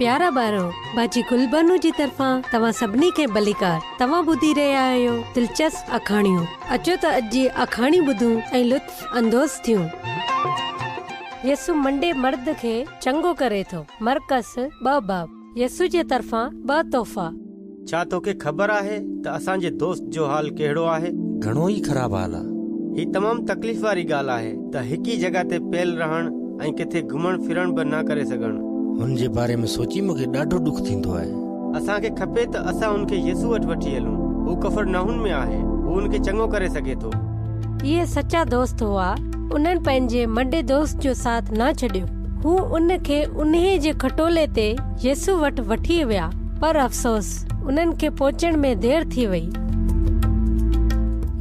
پيارا ٻارو، باجي گل بانو جي طرفان توهان سڀني کي ڀليڪار. توهان ٻڌي رهيا آهيو دلچسپ آکاڻيون. اچو ته اڄ جي آکاڻي ٻڌون ۽ لطف اندوز ٿيون. يسوع منڊي مرد کي چڱو ڪري ٿو. مرقس ٻه باب. يسوع جي طرفان ٻه تحفا. ڇا توکي خبر آهي ته اسان جي دوست جو حال ڪهڙو آهي؟ گهڻو ئي خراب حال آ. هي تمام تڪليف واري ڳالهه آهي ته هڪ ئي جڳهه تي پيل رهڻ ۽ ڪٿي گهمڻ ڦرڻ به نه ڪري سگهڻ. هن جي باري ۾ سوچي مون کي ڏاڍو ڏک ٿيندو آهي. اسان کي کپي ته اسان هن کي يسوع وٽ وٺي هلون. هو ڪفرناحوم ۾ آهي. هو هن کي چڱو ڪري سگهي ٿو. اهي سچا دوست هئا. انهن پنهنجي منڊي دوست جو ساٿ نه ڇڏيو. هو ان کي انهيء جي کٽولي تي يسوع وٽ وٺي ويا. پر افسوس، انهن کي پهچڻ ۾ دير ٿي وئي.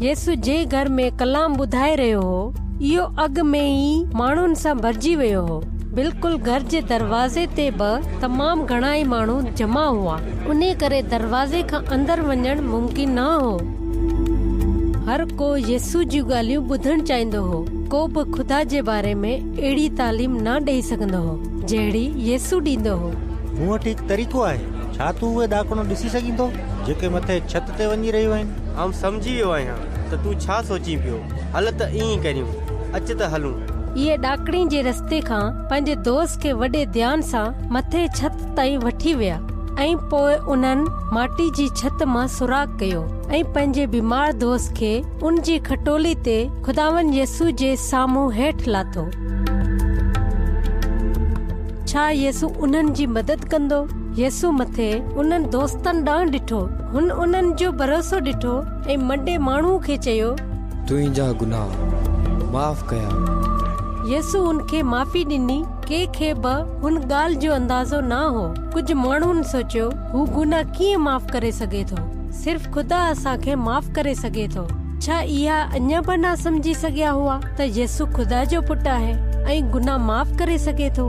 يسوع جنهن گهر ۾ ڪلام ٻڌائي رهيو هو، اهو اڳ ۾ ئي ماڻهن سان ڀرجي ويو هو. بلڪل گهر جي دروازي تي به تمام گهڻا ئي ماڻهو جمع هئا، انهي ڪري دروازي کان اندر وڃڻ ممڪن نه هو. هر ڪو يسوع جون ڳالهيون ٻڌڻ چاهيندو هو. ڪو به خدا جي باري ۾ اهڙي تعليم نه ڏئي سگهندو هو، جهڙي يسوع ڏيندو هو. مون وٽ هڪ طريقو آهي. ڇا تون اهي ڏاڪڻون ڏسي سگهين ٿو، جيڪي مٿي ڇت تي وڃي رهيون آهن؟ آئون سمجهي ويو آهيان ته تون ڇا سوچين پيو. هل ته ائين ئي ڪريون. اچ ته هلون. اهي ڏاڪڻي جي رستي کان پنهنجي دوست کي وڏي ڌيان سان مٿي ڇت تائين وٺي ويا ۽ پوء انهن ماٽي جي ڇت مان سوراخ ڪيو ۽ پنهنجي بيمار دوست کي ان جي کٽولي تي خداوند يسوع جي سامهون هيٺ لاٿو. ڇا يسوع انهن جي مدد ڪندو؟ يسوع مٿي انهن دوستن ڏانهن ڏٺو. هن انهن جو ڀروسو ڏٺو ۽ منڊي ماڻهوء کي چيو. تنهنجا گناهه معاف ڪيا. يسوع ان کي معافي ڏني. ڪنهن کي به هن ڳالهه جو اندازو نه هو. ڪجهه ماڻهن سوچيو، هو گناهه ڪيئن معاف ڪري سگهي ٿو؟ صرف خدا اسان کي معاف ڪري سگهي ٿو. ڇا اها اڃا به نه سمجهي سگهيا هئا ته يسوع خدا جو پٽ آهي ۽ گناهه معاف ڪري سگهي ٿو؟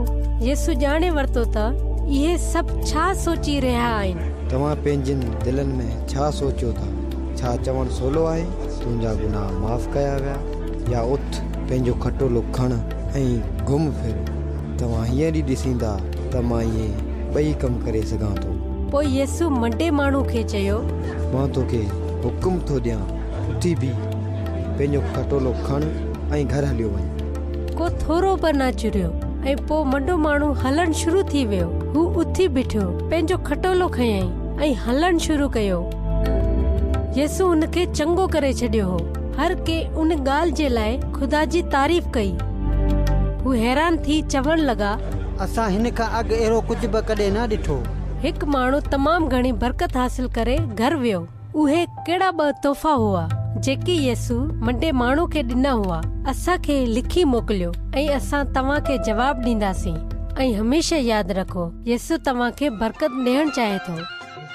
يسوع ڄاڻي ورتو ته اهي سڀ ڇا سوچي رهيا آهن. توهان پنهنجين دلن ۾ ڇا سوچيو ٿا؟ ڇا چوڻ سولو آهي، تنهنجا گناهه معاف ڪيا ويا، يا اٿ، پنهنجو کٽولو کڻ ۽ گهم ڦر؟ توهان هينئر ئي ڏسيندا ته مان اهي ٻئي ڪم ڪري سگهان ٿو. پوء يسوع منڊي ماڻهو کي چيو. مان توکي حڪم ٿو ڏيان، اٿي بيهه، پنهنجو کٽولو کڻ ۽ گهر هليو وڃ. ڪو ٿورو به نه چريو ۽ پوء منڊو ماڻهو هلڻ شروع ٿي ويو. هو اٿي بيٺو، پنهنجو کٽولو کنيائين ۽ هلڻ شروع ڪيو. يسوع هن کي چڱو ڪري ڇڏيو هو. هر ڪنهن ان ڳالهه جي لاء خدا جي تعريف ڪئي. هو حيران ٿي چوڻ لڳا. اسان هن کان اڳ اهڙو ڪجهه به ڪڏهن نه ڏٺو. هڪ ماڻهو تمام گهڻي برڪت حاصل ڪري گهر ويو. اهي ڪهڙا ٻه تحفا هئا، جيڪي يسوع منڊي ماڻهو کي ڏنا هئا؟ اسان کي لکي موڪليو ۽ اسان توهان کي جواب ڏينداسين. ۽ هميشه ياد رکو، يسوع توهان کي برڪت ڏيڻ چاهي ٿو.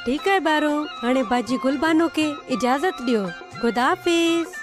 ٺيڪ آهي ٻارو، هاڻي باجي گل بانو کي اجازت ڏيو. خدا حافظ.